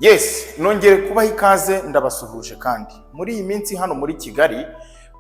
Yes, nongere kubaha ikaze, ndabasuhuje. Kandi muri iyi minsi hano muri Kigali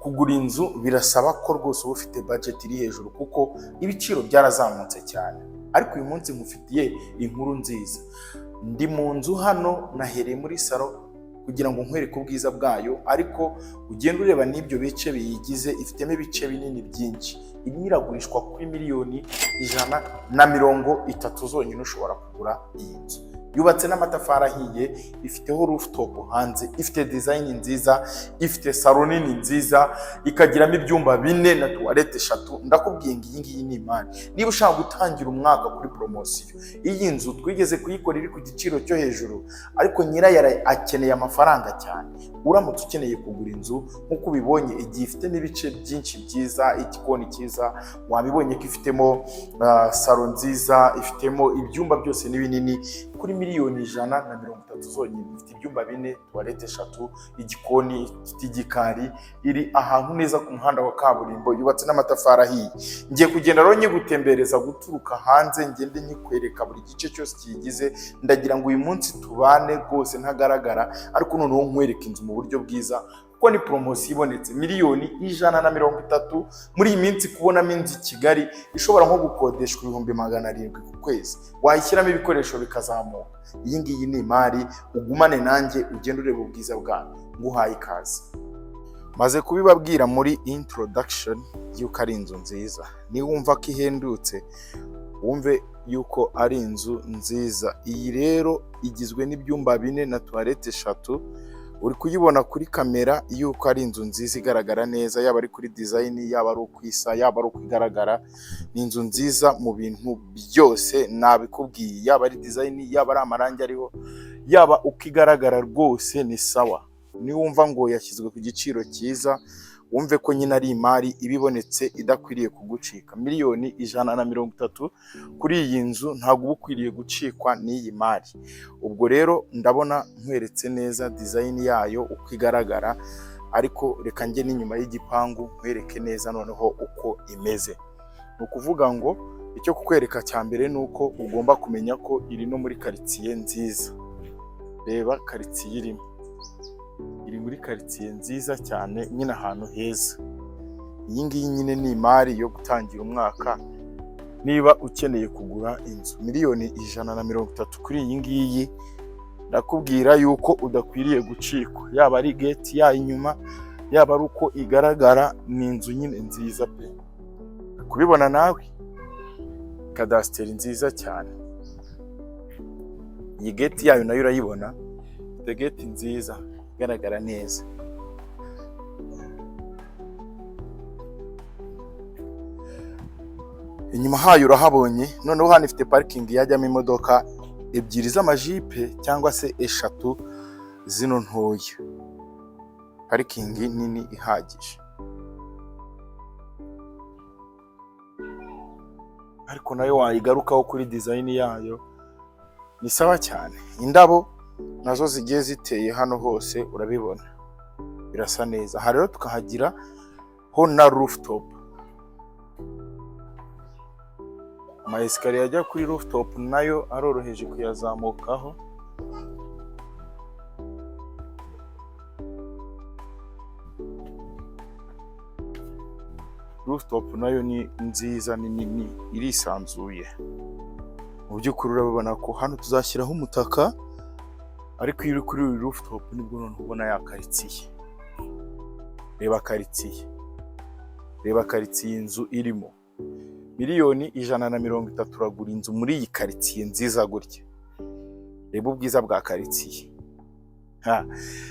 kugura inzu birasaba ko rwose uba ufite budget iri hejuru, kuko ibiciro byarazamutse cyane. Ariko uyu munsi nkufitiye inkuru nziza. Ndi mu nzu hano, nahereye muri salo kugira ngo nkwereke ubwiza bwayo, ariko ugende ureba n'ibyo bice biyigize. Ifitemo ibice binini byinshi. Irimo iragurishwa kuri 130 miliyoni zonyine. Ushobora kugura iyi nzu yubatse n'amatafari ahiye, ifiteho rooftop hanze, ifite design nziza, ifite salo nini nziza, ikagiramo ibyumba bine na toilette eshatu. Ndakubwiye ngo iyi ngiyi ni imari niba ushaka gutangira umwaka kuri poromosiyo. Iyi nzu twigeze kuyikora iri ku giciro cyo hejuru, ariko nyirayo akeneye amafaranga cyane. Uramutse ukeneye kugura inzu, nk'uko ubibonye, igiye ifitemo ibice byinshi byiza, igikoni cyiza, wabibonye ko ifitemo salo nziza, ifitemo ibyumba byose ni binini. Kuri 130 miliyoni zonyine, ifite ibyumba bine, toilette eshatu, igikoni, ifite igikari, iri ahantu neza ku muhanda wa kaburimbo, yubatse n'amatafari ahiye. Ngiye kugenda rero nyigutembereza guturuka hanze, ngende nyikwereka buri gice cyose kiyigize. Ndagira ngo uyu munsi tubane rwose ntagaragara, ariko noneho nkwereke inzu mu buryo bwiza, kuko ni poromosiyo ibonetse. 130 miliyoni muri iyi minsi, kubonamo inzu i Kigali ishobora nko gukodeshwa 700,000 ku kwezi, wayishyiramo ibikoresho bikazamuka. Iyi ngiyi ni imari. Ugumane nanjye ugende ureba ubwiza bwayo. Nguhaye ikaze. Maze kubibabwira muri introduction y'uko ari inzu nziza. Niwumva ko ihendutse, wumve yuko ari inzu nziza. Iyi rero igizwe n'ibyumba bine na toilette eshatu. Uri kuyibona kuri kamera yuko ari inzu nziza igaragara neza, yaba ari kuri design, yaba ari uko isa, yaba ari uko igaragara. Ni inzu nziza mu bintu byose nabikubwiye, yaba ari design, yaba ari amarangi ariho, yaba uko igaragara, rwose ni sawa. Niwumva ngo yashyizwe ku giciro cyiza, wumve ko nyine ari imari iba ibonetse idakwiriye kugucika. 130 miliyoni kuri iyi nzu, ntabwo uba ukwiriye gucikwa n'iyi mari. Ubwo rero ndabona nkweretse neza design yayo uko igaragara, ariko reka njye n'inyuma y'igipangu nkwereke neza noneho uko imeze. Ni ukuvuga ngo icyo kukwereka cya mbere ni uko ugomba kumenya ko iri no muri karitsiye nziza. Reba karitsiye irimo, iri muri karitsiye nziza cyane nyine, ahantu heza. Iyi ngiyi nyine ni imari yo gutangira umwaka niba ukeneye kugura inzu. 130 miliyoni kuri iyi ngiyi, ndakubwira yuko udakwiriye gucikwa. Yaba ari gate yayo inyuma, yaba ari uko igaragara, ni inzu nyine nziza pe. Kubibona nawe, kadasiteri nziza cyane. Iyi gate yayo nayo urayibona, ifite gate nziza igaragara neza. Inyuma hayo urahabonye. Noneho hano ifite parikingi yajyamo imodoka ebyiri z'amajipe cyangwa se eshatu zino ntoya, parikingi nini ihagije. Ariko nayo wayigarukaho kuri design yayo, ni sawa cyane. Indabo nazo zigiye ziteye hano hose, urabibona birasa neza. Aha rero tukahagira ho na rooftop. Ama escalier ajya kuri rooftop nayo aroroheje kuyazamukaho. Rooftop nayo ni nziza, ni nini, irisanzuye. Mu by'ukuri urabibona ko hano tuzashyiraho umutaka, ariko iyo uri kuri uru rooftop nibwo noneho ubona ya karitsiye. Reba karitsiye, reba karitsiye inzu irimo. 130 miliyoni uragura inzu muri iyi karitsiye nziza gutya. Reba ubwiza bwa karitsiye. Ha.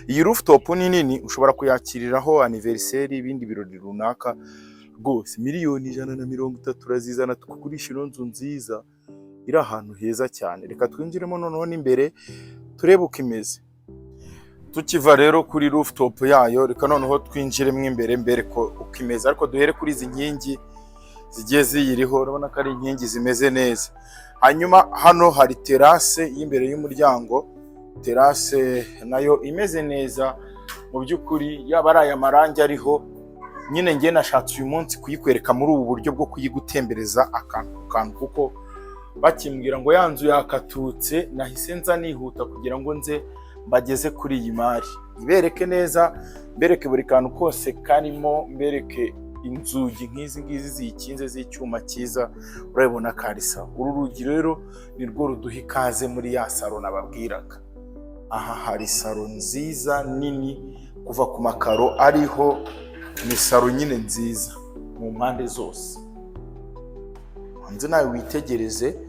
Iyi rooftop ni nini, ushobora kuyakiriraho anniversaire, ibindi birori runaka. Rwose 130 miliyoni urazizana tukugurisha ino nzu nziza iri ahantu heza cyane. Reka twinjiremo noneho n'imbere turebe uko imeze. Tukiva rero kuri rooftop yayo, reka noneho twinjiremo imbere mbere ko uko imeze, ariko duhere kuri izi nkingi zigiye ziyiriho. Urabona ko ari inkingi zimeze neza. Hanyuma hano hari terrasse y'imbere y'umuryango, terrasse nayo imeze neza. Mu by'ukuri yaba ari aya marangi ariho nyine, njye nashatse uyu munsi kuyikwereka muri ubu buryo bwo kuyigutembereza akantu ku kantu, kuko Bakimbwira ngo ya nzu yakatutse, nahise nza nihuta kugira ngo nze mbageze kuri iyi mari, ibereke neza, mbereke buri kantu kose karimo, mbereke inzugi nk'izi ngizi ziyikinze z'icyuma cyiza. Urabibona ko ari sawa. Uru rugi rero ni rwo ruduha ikaze muri ya salo nababwiraga. Aha hari salo nziza nini, kuva ku makaro ariho ni salo nyine nziza mu mpande zose. Hanze nawe witegereze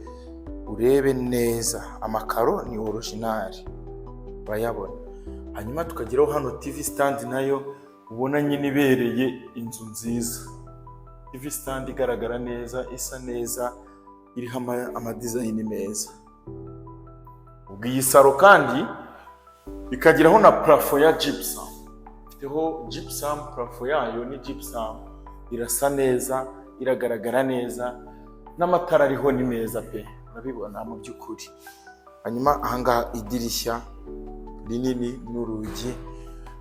urebe neza, amakaro ni original, urayabona. Hanyuma tukageraho hano TV stand, nayo ubona nyine ibereye inzu nziza. TV stand igaragara neza, isa neza, iriho ama design meza. Ubwo iyi salo kandi ikageraho na plafond ya gypsum, ifiteho gypsum, plafond yayo ni gypsum, irasa neza, iragaragara neza, n'amatara ariho ni meza pe, urabibona mu by'ukuri. Hanyuma ahangaha idirishya rinini n'urugi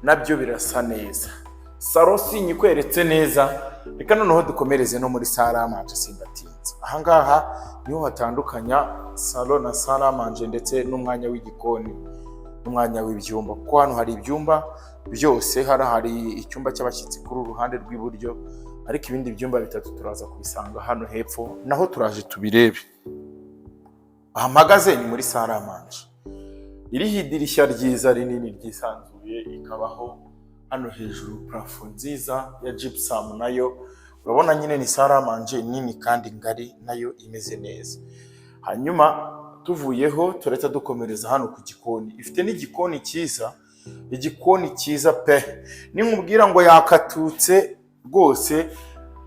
nabyo birasa neza. Salo sinyikweretse neza, reka noneho dukomereze no muri salle à manger simbatinze. Ahangaha niho hatandukanya salo na salle à manger, ndetse n'umwanya w'igikoni n'umwanya w'ibyumba, kuko hano hari ibyumba byose. Hano hari icyumba cy'abashyitsi kuri uru ruhande rw'iburyo, ariko ibindi byumba bitatu turaza kubisanga hano hepfo, naho turaje tubirebe. Aha mpagaze ni muri salle à manger, iriho idirishya ryiza rinini ryisanzuye, ikabaho hano hejuru plafond nziza ya gypsum. Nayo urabona nyine ni salle à manger nini kandi ngari, nayo imeze neza. Hanyuma tuvuyeho turahita dukomereza hano ku gikoni. Ifite n'igikoni cyiza, igikoni cyiza pe. Ninkubwira ngo yakatutse rwose,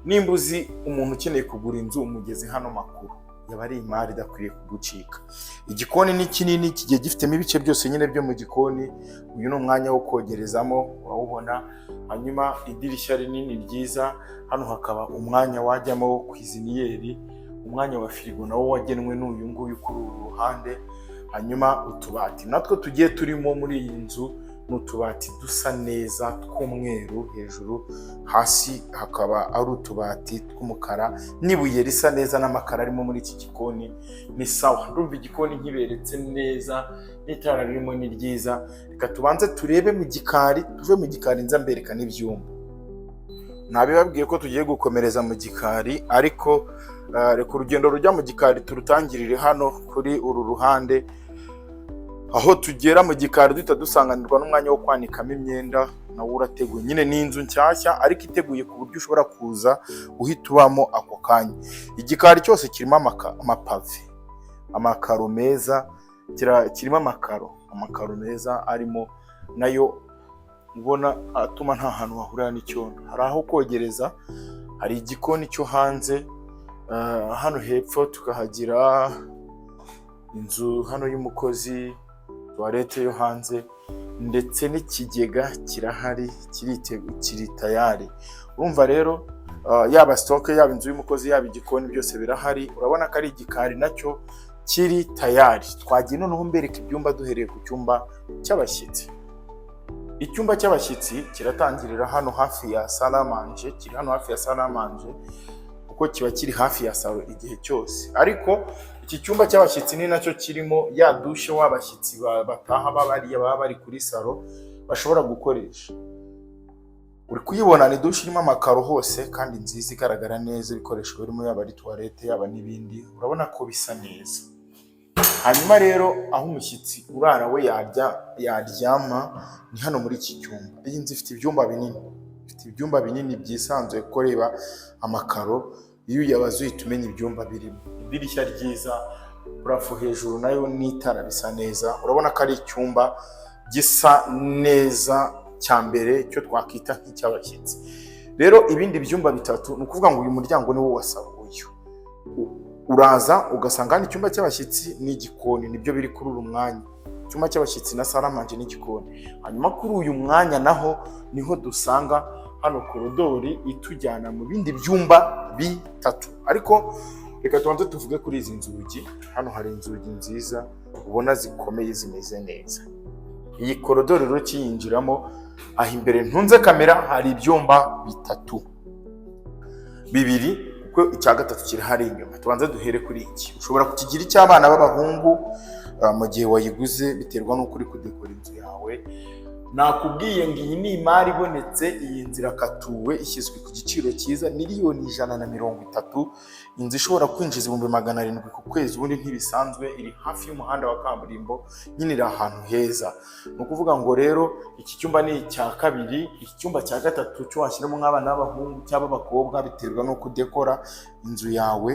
nimba uzi umuntu ukeneye kugura inzu, umugeze hano makuru, yaba ari imari idakwiriye kugucika. Igikoni ni kinini, kigiye gifitemo ibice byose nyine byo mu gikoni. Uyu ni umwanya wo kogerezamo, urawubona. Hanyuma idirishya rinini ryiza, hano hakaba umwanya wajyamo cuisinière, umwanya wa firigo nawo wagenwe n'uyu nguyu kuri uru ruhande. Hanyuma utubati natwo tugiye turimo muri iyi nzu ni utubati dusa neza tw'umweru hejuru, hasi hakaba ari utubati tw'umukara n'ibuye risa neza, n'amakara arimo muri iki gikoni ni sawa. Ndumva igikoni nkiberetse neza, n'itara ririmo ni ryiza. Reka tubanze turebe mu gikari, tuve mu gikari nza mbereka n'ibyumba. Nabibabwiye ko tugiye gukomereza mu gikari, ariko reka urugendo rujya mu gikari turutangirire hano kuri uru ruhande. Aho tugera mu gikari duhita dusanganirwa n'umwanya wo kwanikamo imyenda, nawo urateguye nyine. Ni inzu nshyashya ariko iteguye ku buryo ushobora kuza uhita ubamo ako kanya. Igikari cyose kirimo amapave, amakaro meza, kirimo amakaro meza arimo nayo ubona atuma nta hantu hahurira n'icyondo. Hari aho kogereza, hari igikoni cyo hanze, hano hepfo tukahagira inzu hano y'umukozi, toilette yo hanze, ndetse n'ikigega kirahari, kiri tayari. Urumva rero yaba stock, yaba inzu y'umukozi, yaba igikoni, byose birahari. Urabona ko ari igikari nacyo kiri tayari. Twagiye noneho mbereka ibyumba, duhereye ku cyumba cy'abashyitsi. Icyumba cy'abashyitsi kiratangirira hano hafi ya salle à manger, kiri hano hafi ya salle à manger kuko kiba kiri hafi ya salo igihe cyose. Ariko iki cyumba cy'abashyitsi ni nacyo kirimo ya douche w'abashyitsi bataha babariya baba bari kuri salo bashobora gukoresha. Uri kuyibona, ni douche irimo amakaro hose kandi nziza, igaragara neza. Ibikoresho birimo, yaba ari toilette, yaba n'ibindi, urabona ko bisa neza. Hanyuma rero aho umushyitsi urara we yarya, yaryama, ni hano muri iki cyumba. Iyi nzu ifite ibyumba binini, ifite ibyumba binini byisanzuye, kuko reba amakaro, iyo uyabaze uhita umenya ibyumba birimo. Idirishya ryiza, plafond hejuru nayo n'itara bisa neza. Urabona ko ari icyumba gisa neza cya mbere cyo twakwita nk'icy'abashyitsi. Rero ibindi byumba bitatu, ni ukuvuga ngo uyu muryango ni wo wa salo. Uyu uraza ugasanga hano icyumba cy'abashyitsi n'igikoni, nibyo biri kuri uru mwanya, icyumba cy'abashyitsi na salle à manger n'igikoni. Hanyuma kuri uyu mwanya naho niho dusanga hano corridor itujyana mu bindi byumba bitatu. Ariko reka tubanze tuvuge kuri izi nzugi. Hano hari inzugi nziza ubona zikomeye, zimeze neza. Iyi corridor rero ukiyinjiramo, aho imbere ntunze kamera, hari ibyumba bitatu, bibiri, kuko Ko icya gatatu kiri hari inyuma. Tubanze duhere kuri iki. Ushobora kukigira icy'abana b'abahungu mu gihe wayiguze, biterwa n'uko uri kudekora inzu yawe. Nakubwiye ngo iyi ni imari ibonetse. Iyi nzu irakatuwe, ishyizwe ku giciro cyiza, miliyoni 130, inzu ishobora kwinjiza 700,000 ku kwezi. Ubundi ntibisanzwe, iri hafi y'umuhanda wa kaburimbo, nyine iri ahantu heza. Ni ukuvuga ngo rero iki cyumba ni icya kabiri. Iki cyumba cya gatatu cyo washyiramo nk'abana b'abahungu cyangwa abakobwa, biterwa n'uko udekora inzu yawe.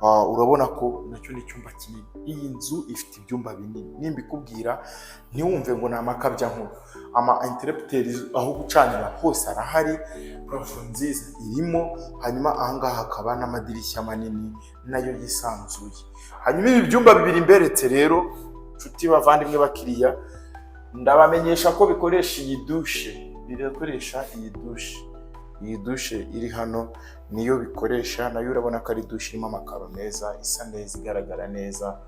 Urabona ko nacyo ni icyumba kinini. Iyi nzu ifite ibyumba binini. Nimba ikubwira ntiwumve ngo ni amakabyankuru. Ama interrupteurs, aho gucanira hose arahari, plafond nziza irimo. Hanyuma ahangaha hakaba n'amadirishya manini nayo yisanzuye. Hanyuma ibi byumba bibiri mberetse rero, nshuti bavandimwe bakiriya, ndabamenyesha ko bikoresha iyi douche, birakoresha iyi douche. Iyi douche iri hano niyo bikoresha nayo. Urabona ko ari douche irimo amakaro meza, isa neza, igaragara neza,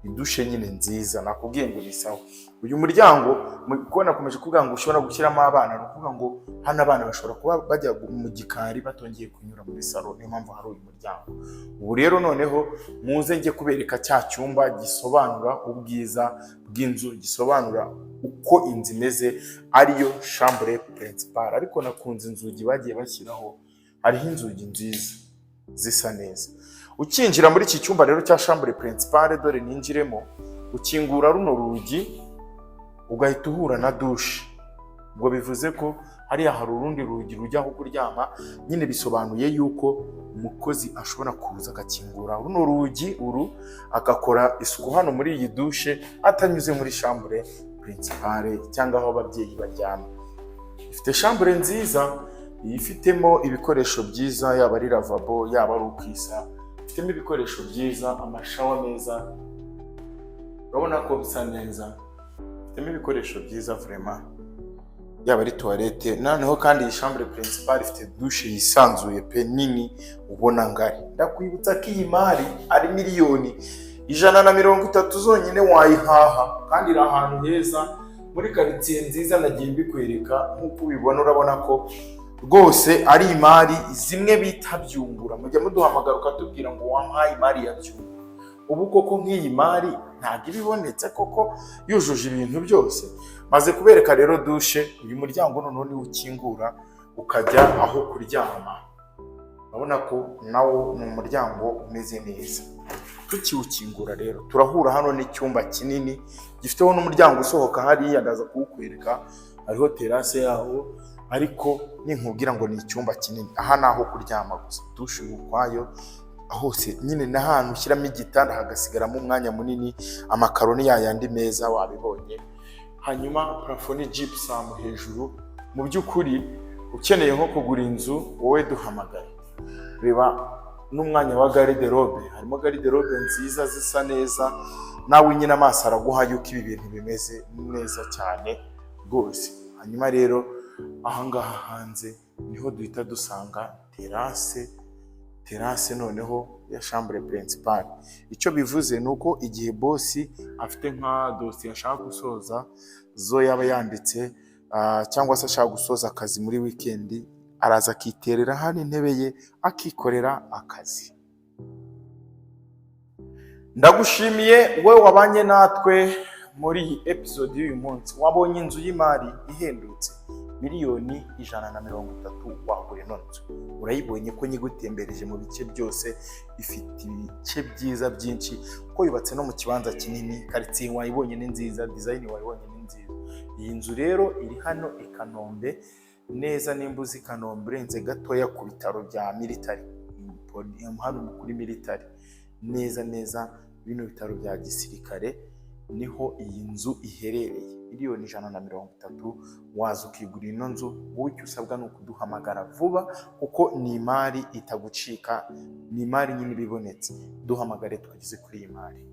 ni douche nyine nziza. Nakubwiye ngo ni sawa. Uyu muryango, kuko nakomeje kuvuga ngo ushobora gushyiramo abana, ni ukuvuga ngo hano abana bashobora kuba bajya mu gikari batongeye kunyura muri salon, niyo mpamvu hari uyu muryango. Ubu rero noneho muze njye kubereka cya cyumba gisobanura ubwiza bw'inzu, gisobanura uko inzu imeze, ariyo chambre principale. Ariko nakunze inzugi bagiye bashyiraho, hariho inzugi nziza zisa neza. Ukinjira muri iki cyumba rero cya chambre principale, dore ninjiremo, ukingura runo rugi ugahita uhura na douche. Ubwo bivuze ko hariya hari urundi rugi rujya aho kuryama. Nyine bisobanuye yuko umukozi ashobora kuza agakingura runo rugi uru, agakora isuku hano muri iyi douche, atanyuze muri chambre principale cyangwa aho ababyeyi baryama. Ifite chambre nziza, ifitemo ibikoresho byiza, yaba ari lavabo, yaba ari ukwisa, ifitemo ibikoresho byiza, ama shower meza, urabona ko bisa neza, ifitemo ibikoresho byiza vraiment, yaba ari toilette. Noneho kandi iyi chambre principale ifite douche yisanzuye pe, nini, ubona ngari. Ndakwibutsa ko iyi mari ari miliyoni 130 zonyine wayihaha, kandi iri ahantu heza muri karitsiye nziza. Nagiye mbikwereka nk'uko ubibona, urabona ko rwose ari imari zimwe bita byungura. Mujya muduhamagara ukatubwira ngo wampaye imari ya byungura. Ubu koko nk'iyi mari ntabwo iba ibonetse koko yujuje ibintu byose. Maze kubereka rero douche. Uyu muryango noneho niwo ukingura ukajya aho kuryama. Urabona ko nawo ni umuryango umeze neza. Tukiwukingura rero turahura hano n'icyumba kinini gifiteho n'umuryango usohoka hariya, ndaza kuwukwereka, hariho terrasse yawo. Ariko ninkubwira ngo ni icyumba kinini, aha ni aho kuryama gusa, douche ukwayo, hose nyine ni ahantu ushyiramo igitanda hagasigaramo umwanya munini. Amakaro ni yayandi meza wabibonye. Hanyuma plafond ni gypsum hejuru. Mu by'ukuri ukeneye nko kugura inzu, wowe duhamagare. Reba n'umwanya wa garde-robe, harimo garde-robe nziza zisa neza. Nawe nyine amaso araguha yuko ibi bintu bimeze neza cyane rwose. Hanyuma rero ahangaha hanze niho duhita dusanga terrasse, terrasse noneho ya chambre principale. Icyo bivuze ni uko igihe boss afite nka dosiye ashaka gusoza zo yaba yanditse, cyangwa se ashaka gusoza akazi muri weekend, araza akiterera hano intebe ye akikorera akazi. Ndagushimiye wowe wabanye natwe muri iyi episode y'uyu munsi. Wabonye inzu y'imari ihendutse, miliyoni 130 wagura ino nzu. Urayibonye ko nyigutembereje mu bice byose, ifite ibice byiza byinshi, kuko yubatse no mu kibanza kinini. Karitsiye wayibonye ni nziza, design wayibonye ni nziza. Iyi nzu rero iri hano i Kanombe neza. Nimba uzi Kanombe, urenze gatoya ku bitaro bya military, hano kuri military neza neza, bino bitaro bya gisirikare, niho iyi nzu iherereye. Miliyoni 130 waza ukigura ino nzu. Wowe icyo usabwa ni ukuduhamagara vuba, kuko ni imari itagucika, ni imari nyine iba ibonetse. Duhamagare tukugeze kuri iyi mari.